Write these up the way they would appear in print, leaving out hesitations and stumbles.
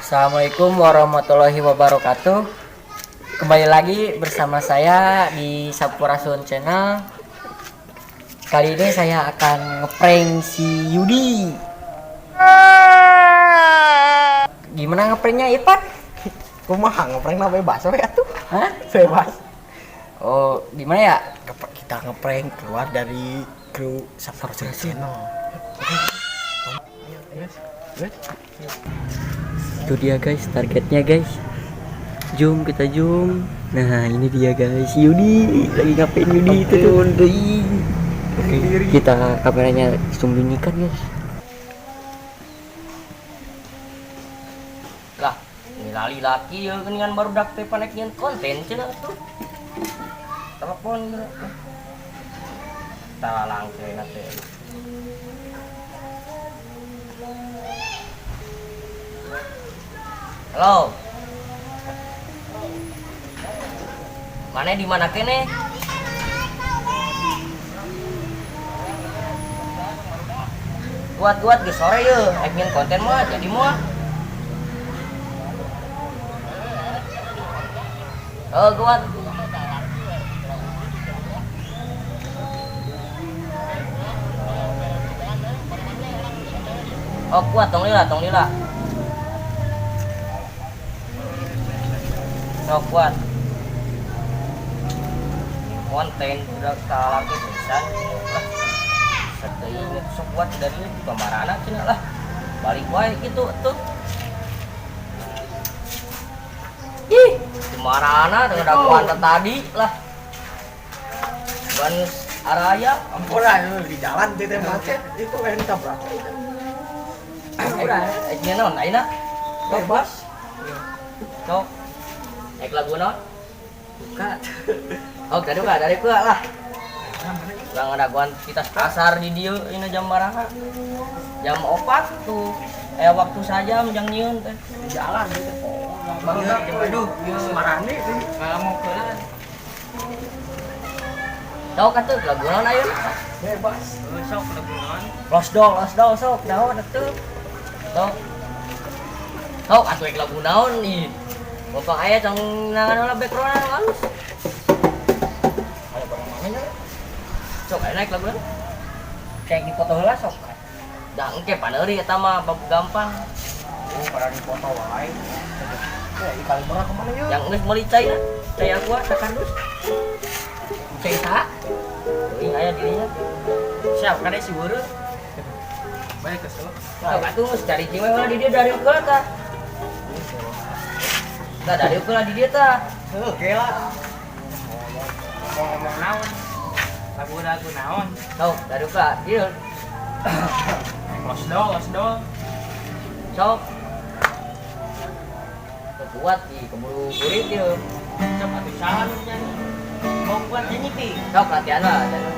Assalamualaikum warahmatullahi wabarakatuh. Kembali lagi bersama saya di Sampurasun Channel. Kali ini saya akan ngeprank si Yudi. Gimana ngepranknya, Ipan? Kumaha ngeprank na bebas we atuh. Hah? Bebas. Oh, gimana ya? Kita ngeprank keluar dari kru Sampurasun Channel. Ayo, guys. Guys. Itu dia guys, targetnya guys. Zoom, kita zoom. Nah, ini dia guys, Yudi. Lagi ngapain Yudi itu tuh? Oke, kita kameranya sembunyikan guys. Lah, ini lali laki ya geningan baru dak teh panek nyeun konten cenah tuh. Telepon tah langkeuna teh. Halo. Mana di mana kene? Kuat-kuat geus sore ye, rek nyeun konten mah jadi moal. Oh, kuat. Oh, kuat tong lila, tong lila. Oh, kuat. Konten udah salah ke pisan lah. Sateuing sok kuat dari kamarana cenah lah. Balik wae gitu tuh. Ih, marana dengan daguan tadi lah. Ban araya Ampura di jalan teh macet itu yang ditabrak. Ampura, nya naon ayeuna? Bebas. Sok. Ek lagu naon? Buka. Oh, tadi buka dari gua lah. Urang ngadaguan kita pasar di dieu ini jam baraha? Jam 4 tuh. Waktu saja jang nyieun teh. Di jalan gitu. Barudak, aduh, Marani mau keula. Sok atuh lagu naon ayeuna? Bebas. Sok lagu naon? Los dol sok naon atuh. Sok. Sok atuh ek lagu naon ih. Bapak aya cang nangan lah background halus. Ayo barang mana nya? Sok aya naik lagu naon? Kayak dipoto heula sok. Dah engke paneuri eta mah bab gampang. Oh, pada dipoto wae. Ya, kali berapa kemana yuk? Yang geus meuli cai na. Cai aqua sakardus. Cai saha? Teuing aya dirinya. Siap kade si beureut. Baik kesel. Sok atuh geus cari cing we di dieu dari heula tah. Tah dari heula di dieu tah. Heuh, gela. Ngomong naon? Lagu-lagu naon? Sok dari heula dieu. Los dol, los dol. Sok. Kuat di keburu burit ieu. Sok atuh saha nu nyanyi? Mau buat nyanyi pi? Sok latihan lah, latihan lah.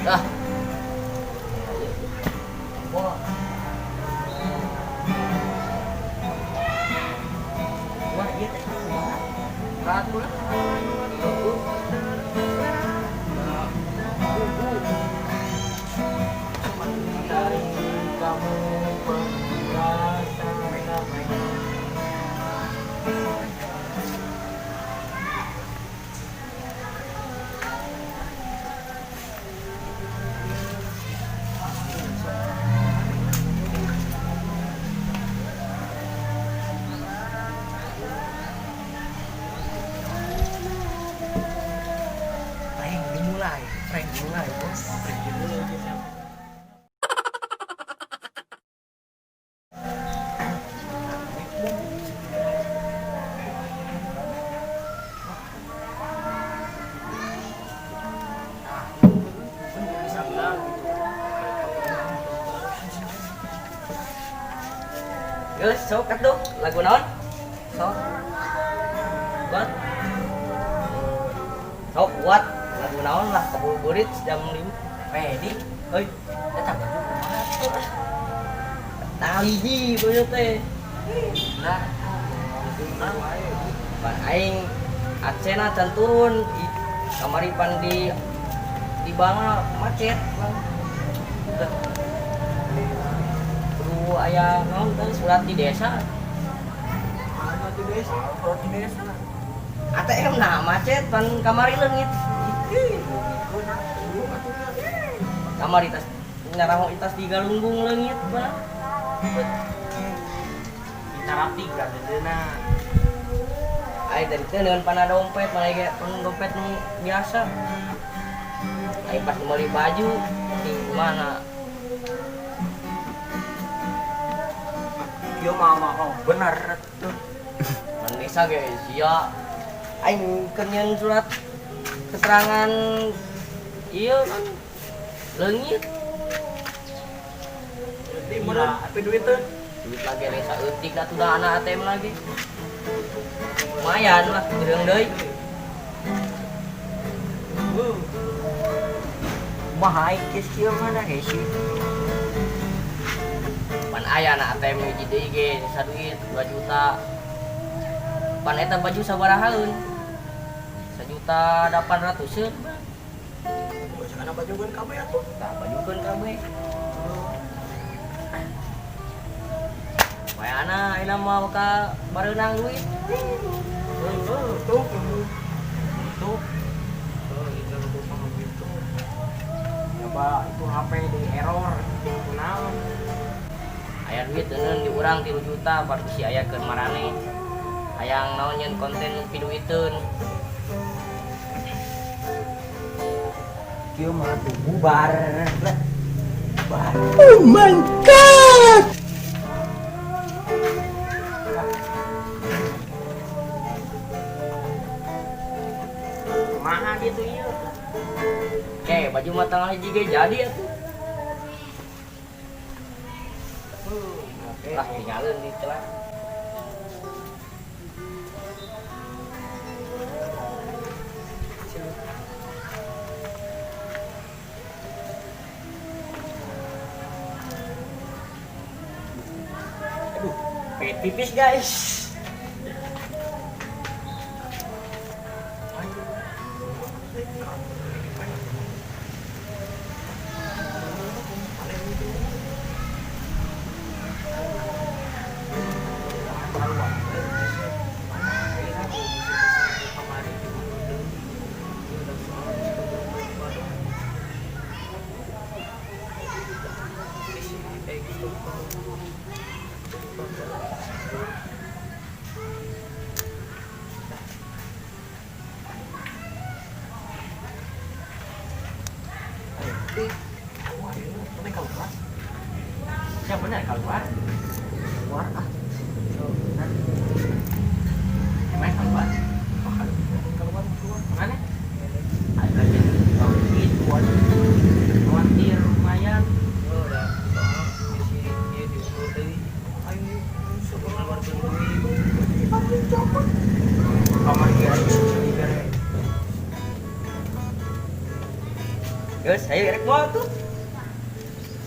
Dah. Wah. Wah, iya teh kumaha? Ratu lah. Kamu merasa Prank dimulai, prank dimulai, bos. Prank dimulai guys. Geus sok atuh lagu naon? Sok. Buat. Sok buat lagu naon lah kabuburit jam 5. Ready? Euy, eta baju kumaha tuh? Tali hiji beureut teh. Lah. Pan aing acena can turun kamari pan di bangna macet bang. Udah. aya naon teh surat di desa. Ada di desa, surat di desa. ATM nah macet pan kamari leungit. Kamari tas nyaraho itas di Galunggung leungit mah. Ditarapi gadeuna. Ai tadi teh dengan pana dompet, mana ge pan dompet nu biasa. Ai pas meuli baju di mana? Kieu mah mah oh, bener tuh. Man desa ge sia. Aing keur nyieun surat keterangan ieu kan leungit. Di meureun tapi duit teh. Duit lagi ada saeutik dah tuh dah anak ATM lagi. Lumayan lah, beurang deui. Kumaha geus kieu mana hese. Pan aya na ATM hiji deui ge sisa duit 2 juta. Pan eta baju sabarahaeun? 1.800.000-eun. Baju bajukeun kabeh atuh. Tah bajukeun kabeh. Wayana ayeuna mah ka bareunang duit. Tuh. Tuh. Tuh, itu lu gitu. Coba itu HP di error, kunaon. Aya duit euneun di urang 3 juta baru si aya keur marane. Hayang naon nyeun konten nu piduiteun. Kieu mah tuh bubar. Bubar. Oh my god! Kumaha gitu ieu? Oke, baju mah tanggal hiji ge jadi atuh. Lah tinggalin di celah. Aduh, pengen pipis guys. Siapa benar keluar? Keluar ah. Emang keluar? Keluar keluar. Mana? Ada aja. Itu khawatir lumayan. Oh, udah soal bisi ieu diukur deui. Ayo sok ngeluarkeun duit. Kamar ge dibere. Geus, ayo rek moal tuh.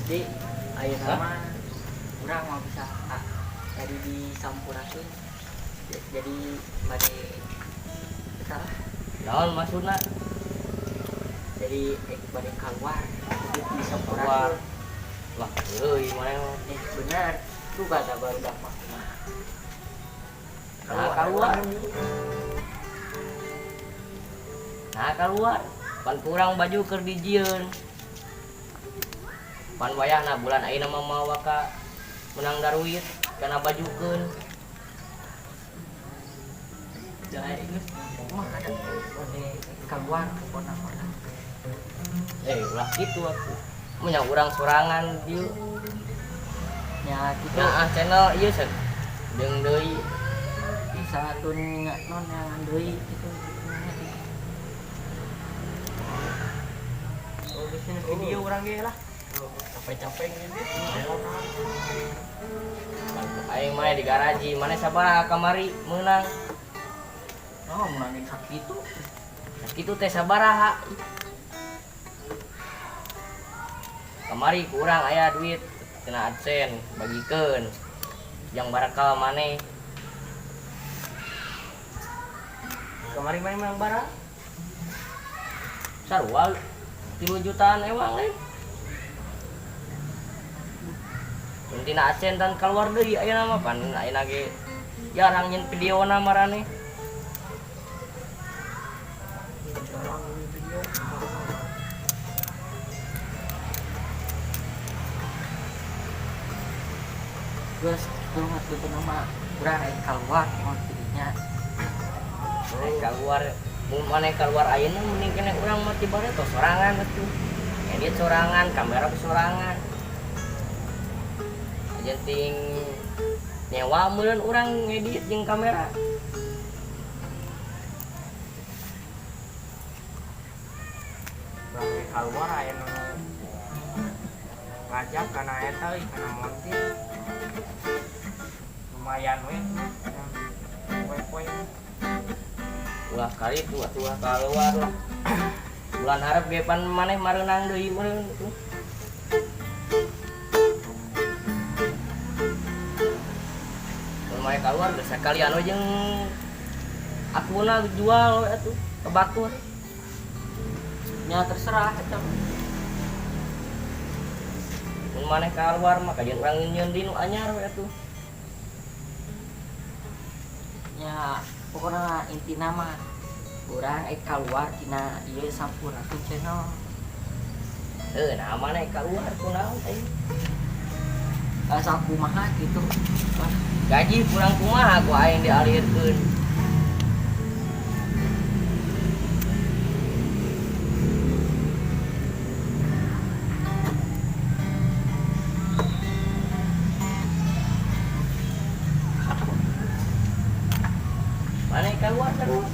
Di ayeuna Hah? mah urang mau bisa tadi di Sampurasun. Jadi bade salah. Naon maksudna? Jadi bade keluar di Keluar. Sampurasun. Lah, euy mana mah. Benar. Lu kata baru dapat mah. Nah, keluar. Nah, keluar. Pan kurang baju keur dijieun. Pan wayahna bulan ayeuna mah mawa ka menang daruit kana bajukeun. Jadi geus mah ada bade keluar pokona-pokona. Ulah kitu atuh. Mun urang sorangan dieu. Ya gitu. Nah, ah, channel ieu seug. Deung deui. Bisa tun non yang deui gitu. Oh, bikin video urang ge lah. Capek-capek ngene. Aing mah di garaji, mana sabaraha kamari meunang. Oh, menangin sakitu. Sakitu teh sabaraha. Kamari kurang aya duit kena AdSense bagikeun. Yang barakal maneh. Kamari mah emang bara. Sarua 3 jutaan ewang lain. Intina AdSense dan keluar deui ayeuna mah, pan ayeuna ge jarang nyen videona marane. Jarang ini video. Geus kitu mah tuh nama urang rek keluar mau tidinya. Maneh keluar, mun maneh keluar ayeuna mending kene urang mah tiba tos sorangan atuh. Edit sorangan, kamera sorangan. Aja ting nyewa meureun urang ngedit jeung kamera. Urang ge keluar aya nu ngajak kana eta euy, kana montir. Lumayan we. Poe-poe. Ulah kali itu atuh ulah keluar lah. Bulan hareup ge pan maneh mareunang deui meureun tuh. Mun maneh keluar geus sakalian we jeung akuna jual we atuh ke batur. Nya terserah eta. Mun maneh keluar mah kajian urang nyieun deui nu anyar we atuh. Nya pokokna intina mah urang rek keluar tina ieu Sampurasun Channel. Heuh, nah maneh keluar kunaon teh? Asa kumaha gitu. Wah, Gaji kurang kumaha ku aing dialirkeun. Maneh keluar keluar.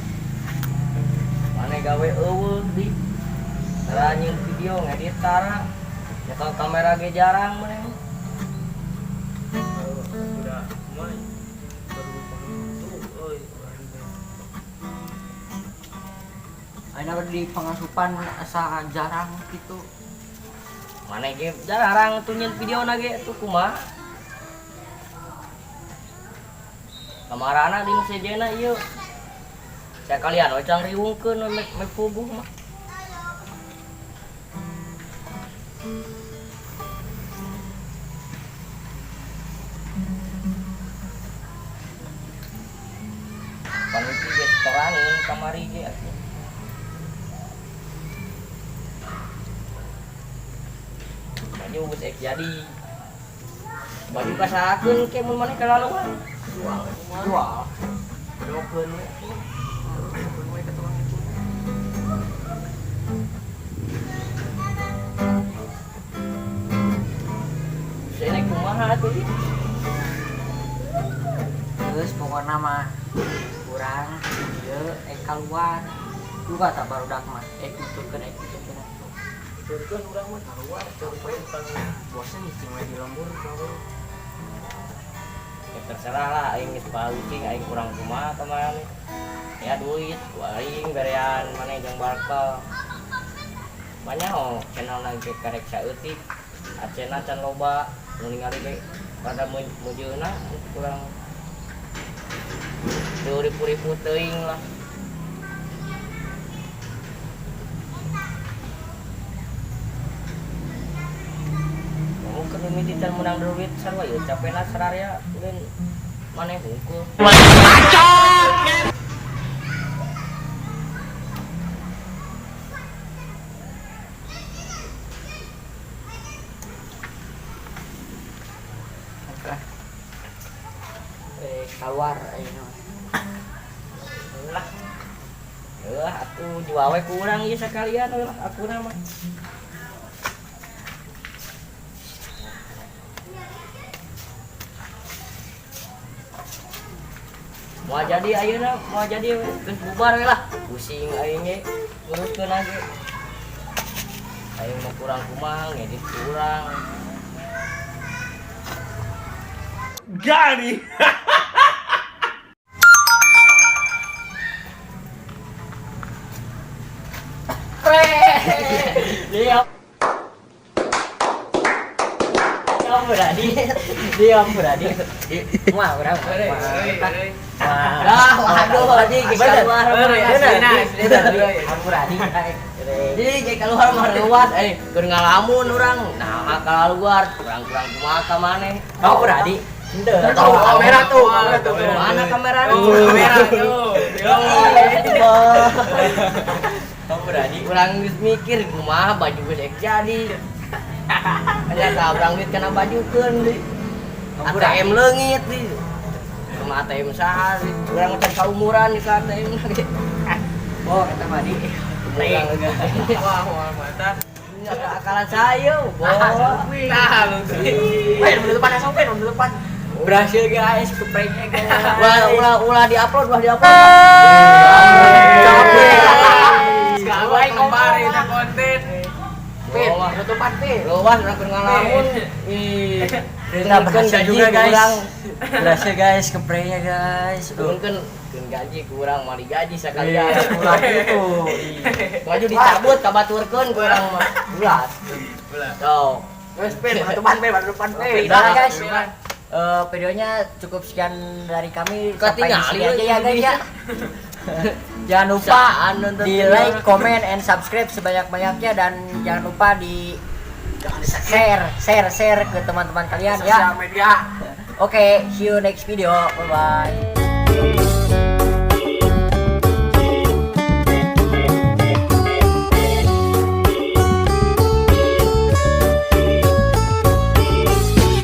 Maneh gawe eueuh di. Tara nyieun video ngedit tara. Nyekel kamera ge jarang maneh. Sudah mah baru tuh euy urang teh. Ayeuna di pangasupan asa jarang gitu. Maneh ge jarang tuh nyieun video na ge tuh kumaha. Kamarana di nu sejena ieu. Sakalian we cang riwungkeun we mek puguh mah. Pan iki geus torangeun kamari ge atuh. Baju geus ek jadi. Baju kasakeun ke mun maneh kalaluan. Jual. Jual. Dokeun we. Dokeun we ka tukang itu. Saya kumaha atuh ieu? Geus pokona mah urang ieu ek keluar. Duka tak barudak mah ek nuturkeun ek nuturkeun atuh. Turkeun urang mah keluar capek bosen cing we di lembur gawe. Ya terserah lah aing geus paucing aing kurang kumaha kemarin. Ya duit ku aing berean maneh jeung barkel. Banyak oh channel ge karek saeutik. Acena can loba nu ningali ge pada mujeuna kurang teu ripu-ripu teuing lah. Mau keur mimiti can meunang duit sarua ieu capena sararea ulin maneh hungkul. Keluar ayeuna. Lah. Heuh atuh jual we kurang ieu sakalian we lah akuna mah. Moal jadi ayeuna, moal jadi we geus bubar we lah. Pusing aing ge nguruskeun ge. Aing mah kurang kumaha ngedit kurang. Got him. Diam. Diam berani. Diam berani. Wah, berapa? Wah, waduh, anjing keluar. Bener. Aku berani. Jadi kayak keluar mah luas, keur ngalamun urang. Nah, keluar kurang-kurang kumaha ka maneh. Kau berani? Henteu. Tuh, kamera tuh, kamera tuh. Mana kamera? Tuh, kamera tuh. Kau berani? Kurang geus mikir kumaha baju geus ek jadi. Ternyata urang duit kana bajukeun deui. ATM leungit deui. Rumah ATM saha deui. Urang can kaumuran di ka ATM ge. Oh, kata madi. Urang Wah, wah, mata. akalan saya, bo. Nah, lu. Weh, depan langsung, Pen, depan. Berhasil, guys, ke pranknya, guys. Ulah ulah ulah diupload, ulah diupload. Capek. Sekarang kemarin kita konten. Pin, penutupan, Pin. Luas urang keur ngalamun. Ih. Ternyata berhasil gaji juga, guys. kurang. Berhasil, guys, ke pranknya, guys. Aduh. Turunkeun keun gaji kurang mali gaji sakalian. Iya, ulah gitu. Baju dicabut kabaturkeun ku urang mah. Ulah. Ulah. Tuh. Terus Pin, penutupan Pin, penutupan Pin. Udah, guys. Videonya cukup sekian dari kami. Sampai di sini Ketinggalan aja ya, guys, ya. Jangan lupa Saan nonton di video. Like, comment, and subscribe sebanyak-banyaknya dan jangan lupa di share, share, share ke teman-teman kalian Sosial ya. media. Oke, see you next video. Bye bye.